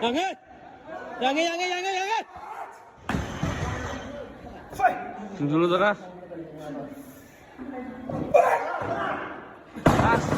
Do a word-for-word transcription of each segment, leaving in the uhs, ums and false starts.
ꯌꯥꯡꯉꯦ! ꯌꯥꯡꯉꯦ, ꯌꯥꯡꯉꯦ, ꯌꯥꯡꯉꯦ, ꯌꯥꯡꯉꯦ! ꯆꯤꯡꯁꯤꯜꯂꯨꯗꯅ꯫ ꯑꯁ!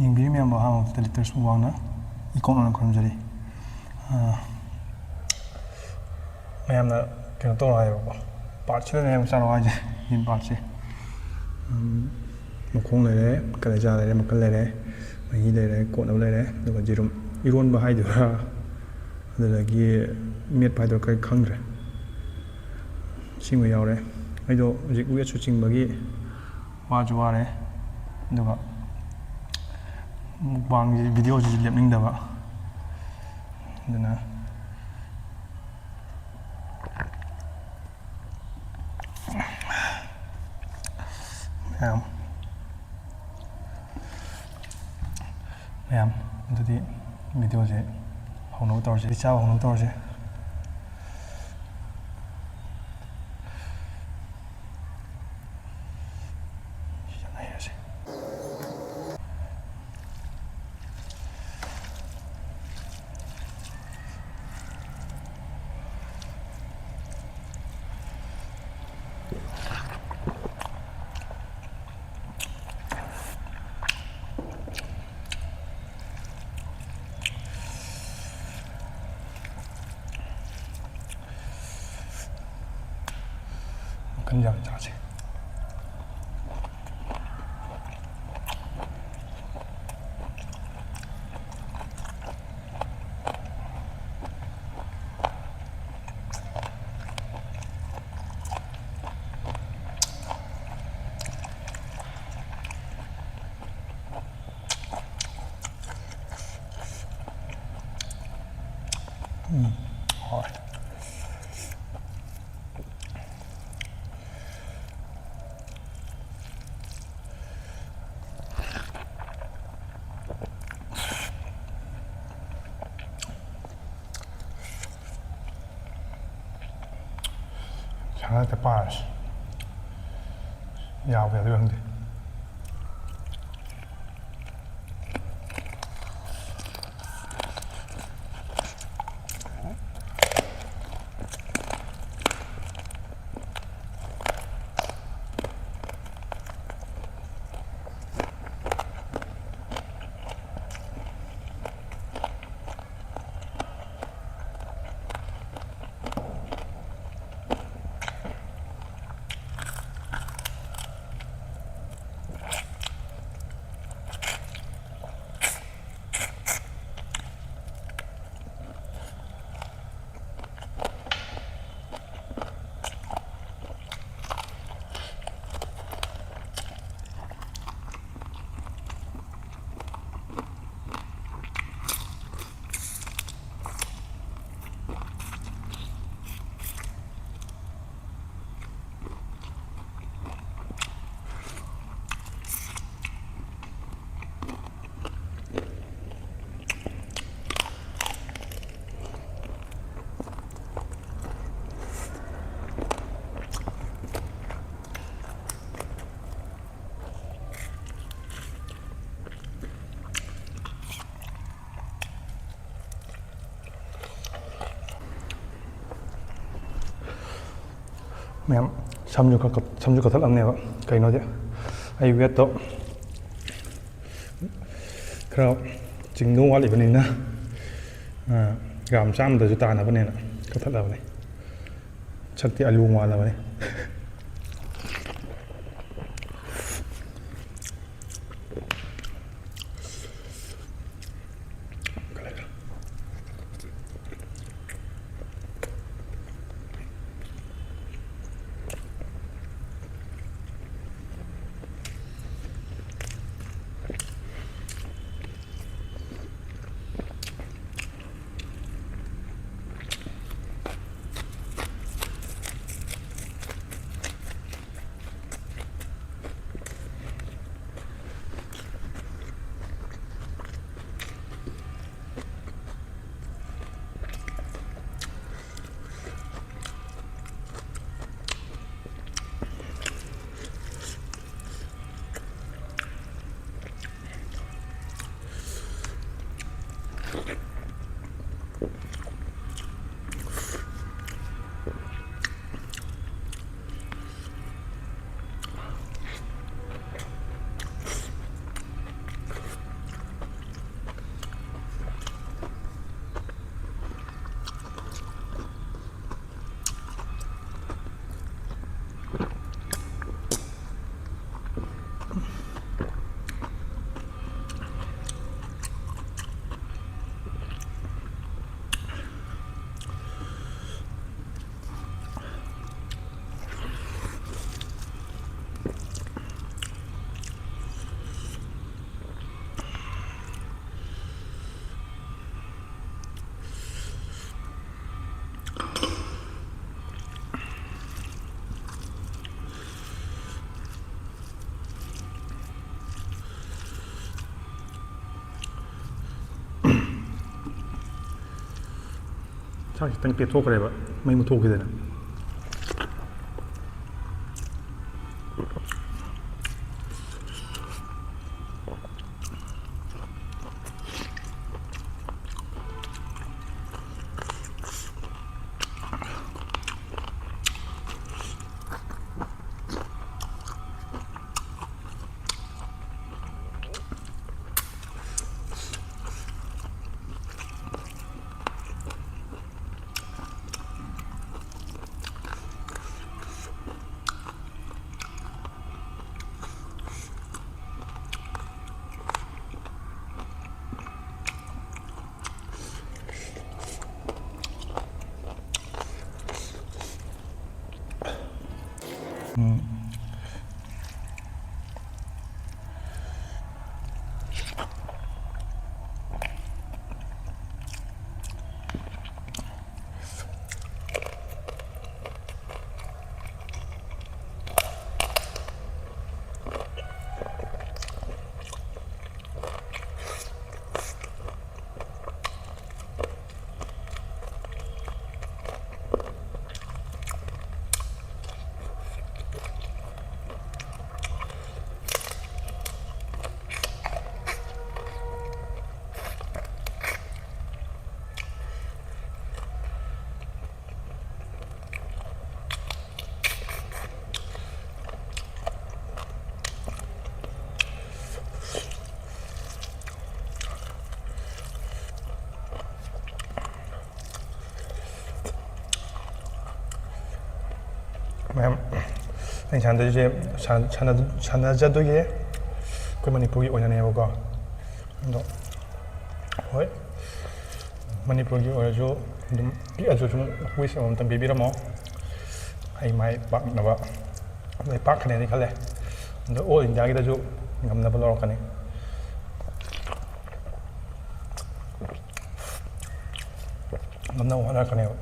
ꯌꯦꯡꯕꯤꯔꯤ ꯃꯌꯥꯝꯕꯨ ꯑꯍꯥꯟꯕ ꯃꯛꯇꯗ ꯂꯤꯇꯔꯁ ꯃꯨꯛꯕꯥꯡꯅ ꯏꯀꯣꯛꯅꯅ ꯈꯨꯔꯨꯝꯖꯔꯤ꯫ ꯑꯥ, ꯃꯌꯥꯝꯅ ꯀꯩꯅꯣ ꯇꯧꯔꯣ ꯍꯥꯏꯌꯦꯕꯀꯣ, ꯄꯥꯔꯠꯁꯤꯗꯅꯦ ꯌꯥꯝ ꯆꯥꯔꯣ ꯍꯥꯏꯁꯦ꯫ ꯌꯦꯟ ꯄꯥꯔꯠꯁꯦ꯫ ꯎꯝ, ꯃꯈꯣꯡ ꯂꯩꯔꯦ, ꯀꯂꯦꯖꯥ ꯂꯩꯔꯦ, ꯃꯈꯜ ꯂꯩꯔꯦ, ꯃꯍꯤ ꯂꯩꯔꯦ, ꯀꯣꯠꯅꯕ ꯂꯩꯔꯦ, ꯑꯗꯨꯒ ꯌꯦꯔꯨꯝ, ꯏꯔꯣꯟꯕ ꯍꯥꯏꯗꯣꯏꯔꯥ, ꯑꯗꯨꯗꯒꯤ ꯃꯦꯠꯄ ꯍꯥꯏꯗꯣꯏꯔꯥ, ꯀꯔꯤ ꯈꯪꯗ꯭ꯔꯦ꯫ ꯁꯤꯃ ꯌꯥꯎꯔꯦ꯫ ꯑꯩꯗꯣ ꯍꯧꯖꯤꯛ ꯋꯦꯠꯁꯨ ꯆꯤꯡꯕꯒꯤ ꯋꯥꯁꯨ ꯋꯥꯔꯦ, ꯑꯗꯨꯒ ꯃꯨꯛꯕꯥꯡꯒꯤ ꯚꯤꯗꯤꯑꯣꯁꯤꯁꯨ ꯂꯦꯞꯅꯤꯡꯗꯕ, ꯑꯗꯨꯅ ꯃꯌꯥꯝ, ꯃꯌꯥꯝ, ꯑꯗꯨꯗꯤ ꯚꯤꯗꯤꯑꯣꯁꯦ ꯍꯧꯅꯕ ꯇꯧꯔꯁꯦ, ꯆꯥꯕ ꯍꯧꯅꯕ ꯇꯧꯔꯁꯦ꯫ ꯃꯈꯜ ꯌꯥꯝ ꯆꯥꯁꯦ꯫ ꯎꯝ, ꯍꯣꯏ꯫ ꯍꯟꯗꯛꯇ ꯄꯥꯔꯁꯤ꯫ ꯌꯥꯎꯕ ꯌꯥꯗꯣꯏ ꯈꯪꯗꯦ꯫ ꯃꯌꯥꯝ, ꯁꯝꯁꯨ ꯈꯔ ꯀꯛ-, ꯁꯝꯁꯨ ꯀꯛꯊꯠꯂꯝꯅꯦꯕ꯫ ꯀꯩꯅꯣꯗꯤ, ꯑꯩ ꯋꯦꯠꯇꯣ ꯈꯔ ꯆꯤꯡꯗꯧ ꯋꯥꯠꯂꯤꯕꯅꯤꯅ, ꯑ, ꯒ꯭ꯔꯥꯝ ꯆꯥꯝꯃꯗꯁꯨ ꯇꯥꯅꯕꯅꯦꯅ ꯀꯛꯊꯠꯂꯕꯅꯦ꯫ ꯁꯛꯇꯤ ꯑꯂꯨ ꯃꯥꯜꯂꯕꯅꯦ꯫ ꯆꯥꯛ ꯈꯤꯇꯪ ꯄꯦꯠꯊꯣꯛꯈ꯭ꯔꯦꯕ, ꯃꯩ ꯃꯨꯠꯊꯣꯛꯈꯤꯗꯅ꯫ ꯃꯌꯥꯝ, ꯑꯩꯅ ꯁꯥꯟꯅꯗꯣꯏꯁꯦ, ꯁꯥꯟ-, ꯁꯥꯟꯅ-, ꯁꯥꯟꯅꯖꯗꯣꯏꯁꯦ ꯑꯩꯈꯣꯏ ꯃꯅꯤꯄꯨꯔꯒꯤ ꯑꯣꯏꯅꯅꯦꯕꯀꯣ꯫ ꯑꯗꯣ ꯍꯣꯏ, ꯃꯅꯤꯄꯨꯔꯒꯤ ꯑꯣꯏꯔꯁꯨ ꯑꯗꯨꯝ ꯄꯤꯛꯑꯁꯨ ꯁꯨꯝ wish ꯑꯃꯃꯝꯇꯪ ꯄꯤꯕꯤꯔꯝꯃꯣ꯫ ꯑꯩ ꯃꯥꯏ ꯄꯥꯛꯅꯕ ꯂꯣꯏ ꯄꯥꯛꯀꯅꯦꯅ ꯈꯜꯂꯦ꯫ ꯑꯗꯣ all India ꯒꯤꯗꯁꯨ ꯉꯝꯅꯕ ꯂꯧꯔꯛꯀꯅꯤ꯫ ꯉꯝꯅꯕ ꯍꯣꯠꯅꯔꯛꯀꯅꯦꯕ꯫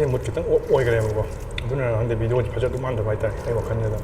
ꯑꯩ ꯃꯨꯠ ꯈꯤꯇꯪ ꯑꯣꯐ ꯑꯣꯏꯈ꯭ꯔꯦꯕꯀꯣ, ꯑꯗꯨꯅ ꯈꯪꯗꯦ, ꯚꯤꯗꯤꯑꯣꯁꯦ ꯐꯖꯗꯧ ꯃꯥꯟꯗꯕ ꯍꯥꯏꯇꯥꯔꯦ ꯑꯩ ꯋꯥꯈꯜꯗ꯫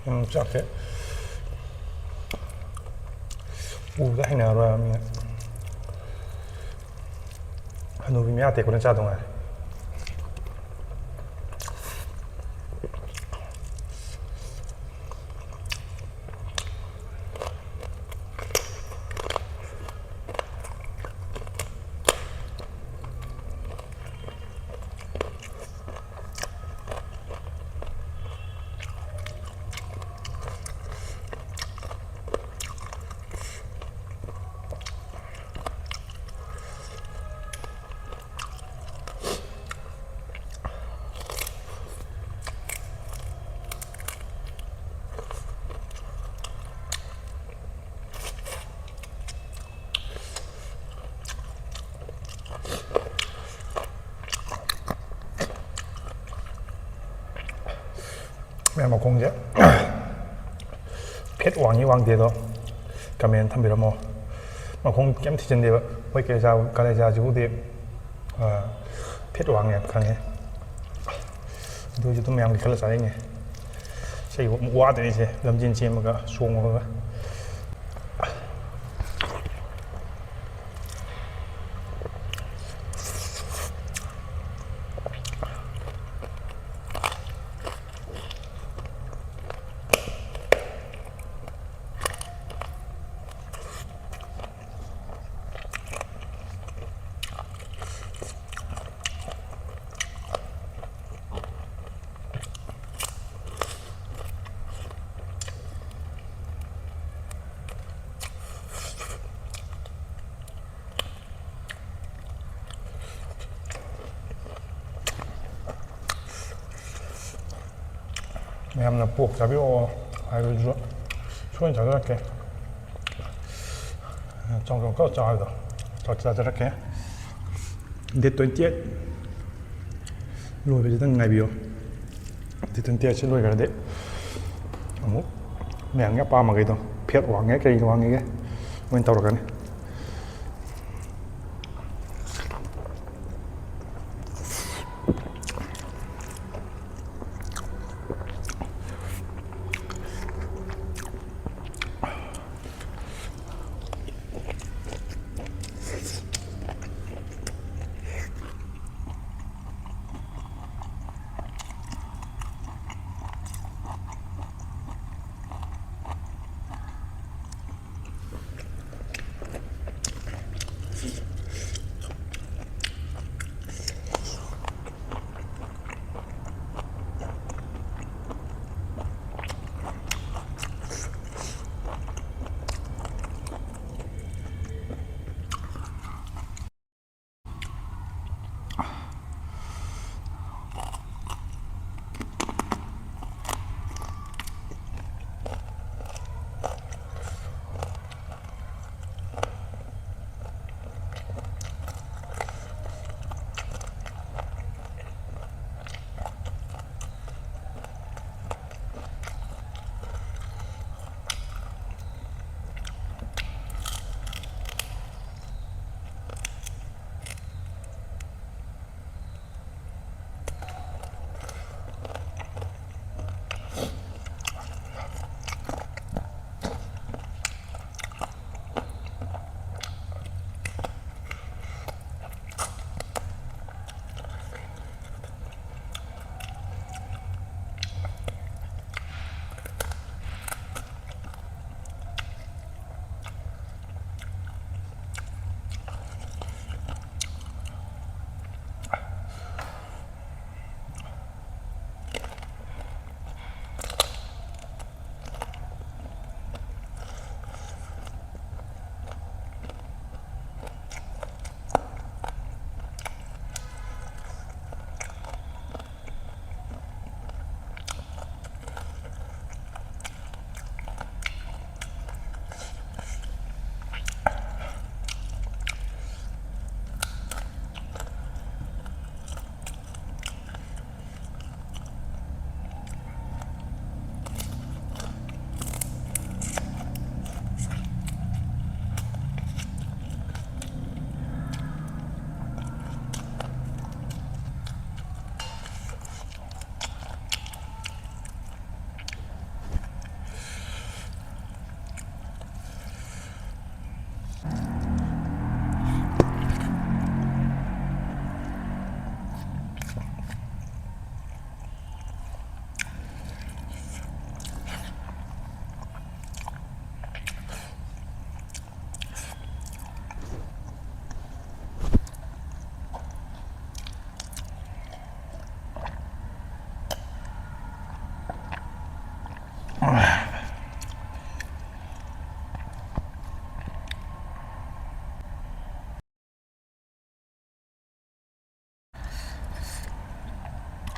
ꯎꯝ, ꯆꯥꯛꯁꯦ ꯎꯕꯗ ꯍꯩꯅꯔꯣꯏ ꯃꯤꯅ꯫ ꯍꯅꯨꯕꯤ ꯃꯌꯥ ꯇꯦꯛꯄꯅ ꯆꯥꯗꯧ ꯉꯥꯏꯔꯦ꯫ ꯃꯌꯥꯝ ꯃꯈꯣꯡꯁꯦ ꯐꯦꯠ ꯋꯥꯡꯉꯤ ꯋꯥꯡꯗꯦꯗꯣ ꯀꯃꯦꯟ ꯊꯝꯕꯤꯔꯝꯃꯣ꯫ ꯃꯈꯣꯡ ꯀꯩꯝ ꯊꯤꯖꯤꯟꯗꯦꯕ꯫ ꯑꯩꯈꯣꯏ ꯀꯂꯦꯖꯥ, ꯀꯂꯦꯖꯥꯁꯤꯕꯨꯗꯤ ꯐꯦꯠ ꯋꯥꯡꯉꯦ ꯈꯪꯉꯦ꯫ ꯑꯗꯨ ꯑꯣꯏꯔꯁꯨ ꯑꯗꯨꯝ ꯃꯌꯥꯝꯒꯤ ꯈꯜꯂ ꯆꯥꯔꯤꯅꯦ꯫ ꯏꯁꯩ ꯋꯥꯗꯣꯏꯅꯤꯁꯦ, ꯂꯝꯖꯦꯟ ꯆꯦꯟꯕꯒ ꯆꯣꯡꯕꯒ꯫ ꯃꯌꯥꯝꯅ ꯄꯣꯛ ꯆꯥꯕꯤꯔꯛꯑꯣ ꯍꯥꯏꯕꯗꯨꯁꯨ ꯁꯣꯏꯅ ꯆꯥꯖꯔꯛꯀꯦ꯫ ꯆꯥꯎ ꯆꯥꯎ ꯈꯔ ꯆꯥꯕꯗꯣ ꯆꯥꯖꯔꯛꯀꯦ꯫ Date twenty eight ꯂꯣꯏꯕꯁꯤꯗꯪ ꯉꯥꯏꯕꯤꯌꯣ꯫ Date twenty eight ꯁꯤ ꯂꯣꯏꯈ꯭ꯔꯗꯤ ꯑꯃꯨꯛ ꯃꯌꯥꯝꯒꯤ ꯑꯄꯥꯝꯕꯈꯩꯗꯣ, ꯐꯦꯠ ꯋꯥꯡꯉꯦ ꯀꯩ ꯋꯥꯡꯉꯦꯒꯦ, ꯂꯣꯏꯅ ꯇꯧꯔꯛꯀꯅꯤ꯫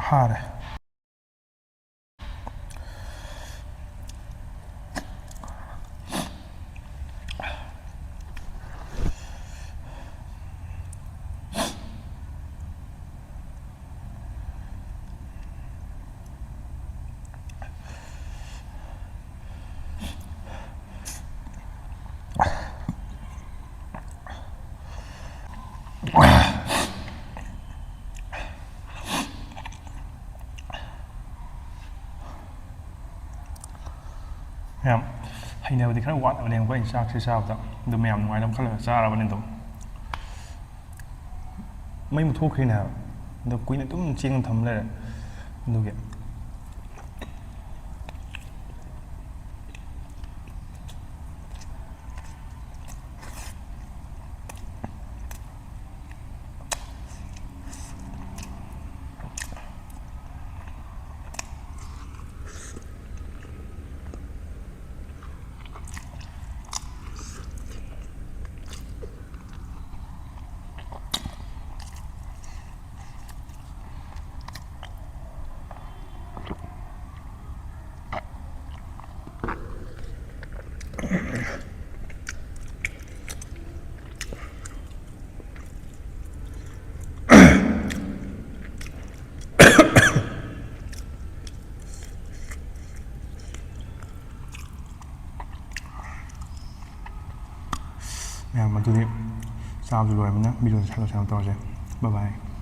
ꯐꯥꯔꯦ꯫ ꯌꯥꯝ ꯍꯩꯅꯕꯗꯤ ꯈꯔ ꯋꯥꯠꯂꯕꯅꯦꯕꯀꯣ ꯑꯩꯅ ꯆꯥꯛꯁꯦ ꯆꯥꯕꯗ꯫ ꯑꯗꯨ ꯃꯌꯥꯝ ꯅꯨꯡꯉꯥꯏꯅꯕ ꯈꯜꯂꯒ ꯆꯥꯔꯕꯅꯤ ꯑꯗꯨꯝ꯫ ꯃꯩ ꯃꯨꯠꯊꯣꯛꯈ꯭ꯔꯤꯅꯦ ꯍꯥꯏꯕ꯫ ꯑꯗꯣ ꯀꯨꯏꯅ ꯑꯗꯨꯝ ꯆꯦꯡ ꯊꯝ ꯂꯩꯔꯦ꯫ ꯑꯗꯨꯒꯤ꯫ ꯃꯌꯥꯝ ꯑꯗꯨꯗꯤ ꯆꯥꯕꯁꯨ ꯂꯣꯏꯔꯕꯅꯤꯅ ꯚꯤꯗꯤꯑꯣꯁꯦ ꯁꯥꯡꯗꯣꯛ ꯁꯥꯡꯗꯣꯛ ꯇꯧꯔꯁꯦ꯫ Bye bye꯫